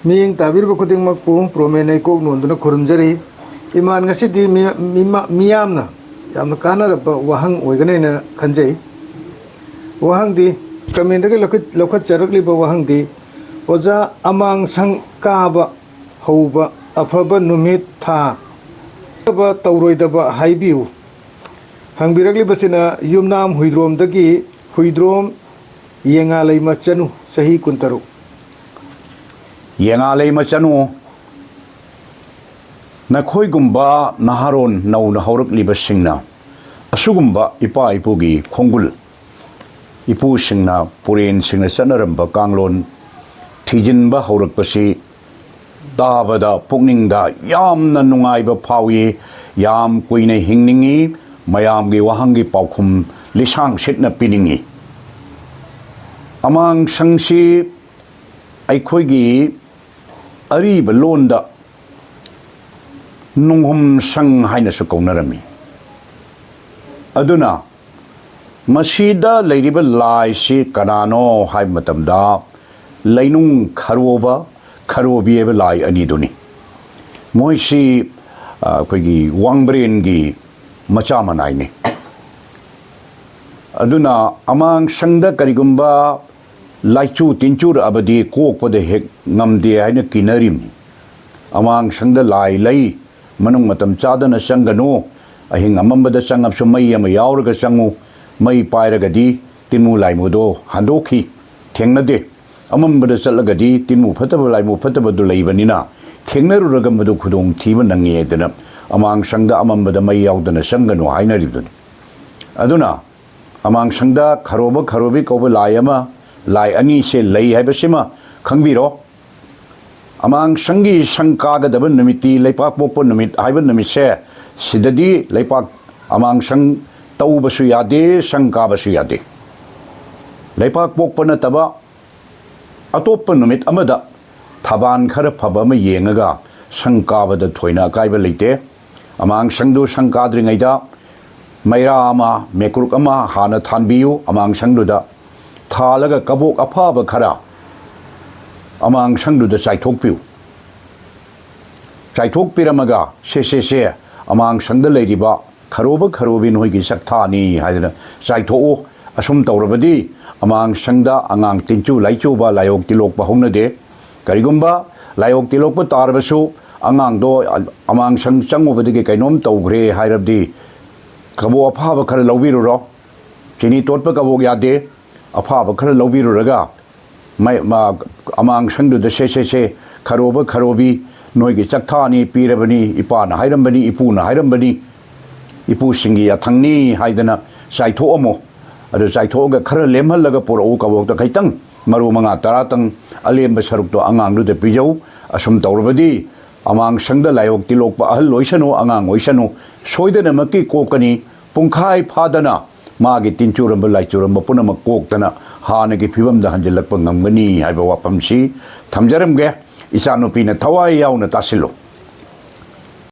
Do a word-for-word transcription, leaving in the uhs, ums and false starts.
ꯃꯤꯠꯌꯦꯡ ꯇꯥꯕꯤꯔꯤꯕ ꯈꯨꯗꯤꯡꯃꯛꯄꯨ ꯄ꯭ꯔꯣꯃꯦꯟ ꯑꯩꯀꯣꯛ ꯅꯣꯟꯗꯨꯅ ꯈꯨꯔꯨꯝꯖꯔꯤ꯫ ꯏꯃꯥꯟ, ꯉꯁꯤꯗꯤ ꯃꯤ-, ꯃꯤꯃ-, ꯃꯤꯌꯥꯝꯅ ꯌꯥꯝꯅ ꯀꯥꯟꯅꯔꯕ ꯋꯥꯍꯪ ꯑꯣꯏꯒꯅꯦꯅ ꯈꯟꯖꯩ꯫ ꯋꯥꯍꯪꯗꯤ, ꯀꯃꯦꯟꯗꯒꯤ ꯂꯧꯈꯠ-, ꯂꯧꯈꯠꯆꯔꯛꯂꯤꯕ ꯋꯥꯍꯪꯗꯤ, "ꯑꯣꯖꯥ, ꯑꯃꯥꯡ ꯁꯪ ꯀꯥꯕ ꯍꯧꯕ ꯑꯐꯕ ꯅꯨꯃꯤꯠ, ꯊꯥ, ꯇꯧꯔꯣꯏꯗꯕ ꯍꯥꯏꯕꯤꯌꯨ"꯫ ꯍꯪꯕꯤꯔꯛꯂꯤꯕꯁꯤꯅ ꯌꯨꯝꯅꯥꯝ ꯍꯨꯏꯗ꯭ꯔꯣꯝꯗꯒꯤ ꯍꯨꯏꯗ꯭ꯔꯣꯝ ꯌꯦꯡꯉꯥꯂꯩꯃ ꯆꯅꯨ, ꯆꯍꯤ ꯀꯨꯟꯇꯔꯨꯛ꯫ ꯌꯦꯡꯉꯥꯂꯩꯃ ꯆꯅꯨ, ꯅꯈꯣꯏꯒꯨꯝꯕ ꯅꯍꯥꯔꯣꯟ ꯅꯧꯅ ꯍꯧꯔꯛꯂꯤꯕꯁꯤꯡꯅ ꯑꯁꯤꯒꯨꯝꯕ ꯏꯄꯥ ꯏꯄꯨꯒꯤ ꯈꯣꯡꯒꯨꯜ, ꯏꯄꯨꯁꯤꯡꯅ, ꯄꯨꯔꯦꯟꯁꯤꯡꯅ ꯆꯠꯅꯔꯝꯕ ꯀꯥꯡꯂꯣꯟ ꯊꯤꯖꯤꯟꯕ ꯍꯧꯔꯛꯄꯁꯤ ꯇꯥꯕꯗ ꯄꯨꯛꯅꯤꯡꯗ ꯌꯥꯝꯅ ꯅꯨꯡꯉꯥꯏꯕ ꯐꯥꯎꯏ꯫ ꯌꯥꯝ ꯀꯨꯏꯅ ꯍꯤꯡꯅꯤꯡꯏ꯫ ꯃꯌꯥꯝꯒꯤ ꯋꯥꯍꯪꯒꯤ ꯄꯥꯎꯈꯨꯝ ꯂꯤꯁꯥꯡ ꯁꯤꯠꯅ ꯄꯤꯅꯤꯡꯏ꯫ ꯑꯃꯥꯡ ꯁꯪꯁꯤ ꯑꯩꯈꯣꯏꯒꯤ ꯑꯔꯤꯕ ꯂꯣꯟꯗ ꯅꯣꯡꯍꯨꯝ ꯁꯪ ꯍꯥꯏꯅꯁꯨ ꯀꯧꯅꯔꯝꯃꯤ꯫ ꯑꯗꯨꯅ ꯃꯁꯤꯗ ꯂꯩꯔꯤꯕ ꯂꯥꯏꯁꯤ ꯀꯅꯥꯅꯣ ꯍꯥꯏꯕ ꯃꯇꯝꯗ, ꯂꯩꯅꯨꯡ ꯈꯔꯣꯕ, ꯈꯔꯣꯕꯤ ꯍꯥꯏꯕ ꯂꯥꯏ ꯑꯅꯤꯗꯨꯅꯤ꯫ ꯃꯣꯏꯁꯤ, ꯑ, ꯑꯩꯈꯣꯏꯒꯤ ꯋꯥꯡꯕ꯭ꯔꯦꯟꯒꯤ ꯃꯆꯥ ꯃꯅꯥꯏꯅꯤ꯫ ꯑꯗꯨꯅ ꯑꯃꯥꯡ ꯁꯪꯗ ꯀꯔꯤꯒꯨꯝꯕ ꯂꯥꯏꯆꯨ ꯇꯤꯟꯆꯨꯔꯛꯑꯕꯗꯤ ꯀꯣꯛꯄꯗ ꯍꯦꯛ ꯉꯝꯗꯦ ꯍꯥꯏꯅ ꯀꯤꯅꯔꯤꯕꯅꯤ꯫ ꯑꯃꯥꯡ ꯁꯪꯗ ꯂꯥꯏ ꯂꯩ, ꯃꯅꯨꯡ ꯃꯇꯝ ꯆꯥꯗꯅ ꯆꯪꯒꯅꯨ, ꯑꯍꯤꯡ ꯑꯃꯝꯕꯗ ꯆꯪꯉꯕꯁꯨ ꯃꯩ ꯑꯃ ꯌꯥꯎꯔꯒ ꯆꯪꯉꯨ, ꯃꯩ ꯄꯥꯏꯔꯒꯗꯤ ꯇꯤꯟꯃꯨ ꯂꯥꯏꯃꯨꯗꯣ ꯍꯟꯗꯣꯛꯈꯤ, ꯊꯦꯡꯅꯗꯦ꯫ ꯑꯃꯝꯕꯗ ꯆꯠꯂꯒꯗꯤ ꯇꯤꯟꯃꯨ ꯐꯠꯇꯕ ꯂꯥꯏꯃꯨ ꯐꯠꯇꯕꯗꯨ ꯂꯩꯕꯅꯤꯅ ꯊꯦꯡꯅꯔꯨꯔꯒ ꯃꯗꯨ ꯈꯨꯗꯣꯡ ꯊꯤꯕ ꯅꯪꯉꯤ ꯍꯥꯏꯗꯅ ꯑꯃꯥꯡ ꯁꯪꯗ ꯑꯃꯝꯕꯗ ꯃꯩ ꯌꯥꯎꯗꯅ ꯆꯪꯒꯅꯨ ꯍꯥꯏꯅꯔꯤꯕꯗꯨꯅꯤ꯫ ꯑꯗꯨꯅ ꯑꯃꯥꯡ ꯁꯪꯗ ꯈꯔꯣꯕ ꯈꯔꯣꯕꯤ ꯀꯧꯕ ꯂꯥꯏ ꯑꯃ, ꯂꯥꯏ ꯑꯅꯤꯁꯦ ꯂꯩ ꯍꯥꯏꯕꯁꯤꯃ ꯈꯪꯕꯤꯔꯣ꯫ ꯑꯃꯥꯡ ꯁꯪꯒꯤ ꯁꯪ ꯀꯥꯒꯗꯕ ꯅꯨꯃꯤꯠꯇꯤ ꯂꯩꯄꯥꯛ ꯄꯣꯛꯄ ꯅꯨꯃꯤꯠ ꯍꯥꯏꯕ ꯅꯨꯃꯤꯠꯁꯦ, ꯁꯤꯗꯗꯤ ꯂꯩꯄꯥꯛ ꯑꯃꯥꯡ ꯁꯪ ꯇꯧꯕꯁꯨ ꯌꯥꯗꯦ, ꯁꯪ ꯀꯥꯕꯁꯨ ꯌꯥꯗꯦ꯫ ꯂꯩꯄꯥꯛ ꯄꯣꯛꯄ ꯅꯠꯇꯕ ꯑꯇꯣꯞꯄ ꯅꯨꯃꯤꯠ ꯑꯃꯗ ꯊꯕꯥꯟ ꯈꯔ ꯐꯕ ꯑꯃ ꯌꯦꯡꯉꯒ ꯁꯪ ꯀꯥꯕꯗ ꯊꯣꯏꯅ ꯑꯀꯥꯏꯕ ꯂꯩꯇꯦ꯫ ꯑꯃꯥꯡ ꯁꯪꯗꯨ ꯁꯪ ꯀꯥꯗ꯭ꯔꯤꯉꯩꯗ ꯃꯩꯔꯥ ꯑꯃ, ꯃꯩꯀ꯭ꯔꯨꯛ ꯑꯃ ꯍꯥꯟꯅ ꯊꯥꯟꯕꯤꯌꯨ꯫ ꯑꯃꯥꯡ ꯁꯪꯗꯨꯗ ꯊꯥꯜꯂꯒ ꯀꯕꯣꯛ ꯑꯐꯕ ꯈꯔ ꯑꯃꯥꯡꯁꯪꯗꯨꯗ ꯆꯥꯏꯊꯣꯛꯄꯤꯌꯨ꯫ ꯆꯥꯏꯊꯣꯛꯄꯤꯔꯝꯃꯒ, "ꯁꯦ, ꯁꯦ, ꯁꯦ, ꯑꯃꯥꯡꯁꯪꯗ ꯂꯩꯔꯤꯕ ꯈꯔꯣꯕ ꯈꯔꯣꯕꯤ ꯅꯣꯏꯒꯤ ꯆꯥꯛꯊꯥꯅꯤ" ꯍꯥꯏꯗꯅ ꯆꯥꯏꯊꯣꯛꯎ꯫ ꯑꯁꯨꯝ ꯇꯧꯔꯕꯗꯤ ꯑꯃꯥꯡꯁꯪꯗ ꯑꯉꯥꯡ ꯇꯤꯟꯆꯨ ꯂꯥꯏꯆꯨꯕ, ꯂꯥꯏꯑꯣꯛ ꯇꯤꯂꯣꯛꯄ ꯍꯧꯅꯗꯦ꯫ ꯀꯔꯤꯒꯨꯝꯕ ꯂꯥꯏꯑꯣꯛ ꯇꯤꯂꯣꯛꯄ ꯇꯥꯔꯕꯁꯨ, ꯑꯉꯥꯡꯗꯣ ꯑꯃꯥꯡꯁꯪ ꯆꯪꯉꯨꯕꯗꯒꯤ ꯀꯩꯅꯣꯝ ꯇꯧꯈ꯭ꯔꯦ ꯍꯥꯏꯔꯕꯗꯤ, ꯀꯕꯣꯛ ꯑꯐꯥꯕ ꯈꯔ ꯂꯧꯕꯤꯔꯨꯔꯣ꯫ ꯆꯤꯅꯤ ꯇꯣꯠꯄ ꯀꯕꯣꯛ ꯌꯥꯗꯦ꯫ ꯑꯐꯥꯕ ꯈꯔ ꯂꯧꯕꯤꯔꯨꯔꯒ, ꯃꯩ-, ꯃꯥ-, ꯑꯃꯥꯡꯁꯪꯗꯨꯗ, "ꯁꯦ, ꯁꯦ, ꯁꯦ, ꯈꯔꯣꯕ ꯈꯔꯣꯕꯤ, ꯅꯣꯏꯒꯤ ꯆꯥꯛꯊꯥꯅꯤ, ꯄꯤꯔꯕꯅꯤ, ꯏꯄꯥꯅ ꯍꯥꯏꯔꯝꯕꯅꯤ, ꯏꯄꯨꯅ ꯍꯥꯏꯔꯝꯕꯅꯤ, ꯏꯄꯨꯁꯤꯡꯒꯤ ꯌꯥꯊꯪꯅꯤ" ꯍꯥꯏꯗꯅ ꯆꯥꯏꯊꯣꯛꯑꯝꯃꯣ꯫ ꯑꯗꯨ ꯆꯥꯏꯊꯣꯛꯑꯒ ꯈꯔ ꯂꯦꯝꯍꯜꯂꯒ ꯄꯨꯔꯛꯎ, ꯀꯕꯣꯛꯇ ꯈꯤꯇꯪ, ꯃꯔꯨ ꯃꯉꯥ ꯇꯔꯥꯇꯪ꯫ ꯑꯂꯦꯝꯕ ꯁꯔꯨꯛꯇꯣ ꯑꯉꯥꯡꯗꯨꯗ ꯄꯤꯖꯧ꯫ ꯑꯁꯨꯝ ꯇꯧꯔꯕꯗꯤ ꯑꯃꯥꯡꯁꯪꯗ ꯂꯥꯏꯑꯣꯛ ꯇꯤꯂꯣꯛꯄ, ꯑꯍꯜ ꯑꯣꯏꯁꯅꯨ, ꯑꯉꯥꯡ ꯑꯣꯏꯁꯅꯨ, ꯁꯣꯏꯗꯅꯃꯛꯀꯤ ꯀꯣꯛꯀꯅꯤ꯫ ꯄꯨꯡꯈꯥꯏ ꯐꯥꯗꯅ ꯃꯥꯒꯤ ꯇꯤꯟꯆꯨꯔꯝꯕ, ꯂꯥꯏꯆꯨꯔꯝꯕ ꯄꯨꯝꯅꯃꯛ ꯀꯣꯛꯇꯅ ꯍꯥꯟꯅꯒꯤ ꯐꯤꯕꯝꯗ ꯍꯟꯖꯤꯜꯂꯛꯄ ꯉꯝꯒꯅꯤ ꯍꯥꯏꯕ ꯋꯥꯐꯝꯁꯤ ꯊꯝꯖꯔꯝꯒꯦ꯫ ꯏꯆꯥꯅꯨꯄꯤꯅ ꯊꯋꯥꯏ ꯌꯥꯎꯅ ꯇꯥꯁꯤꯜꯂꯨ꯫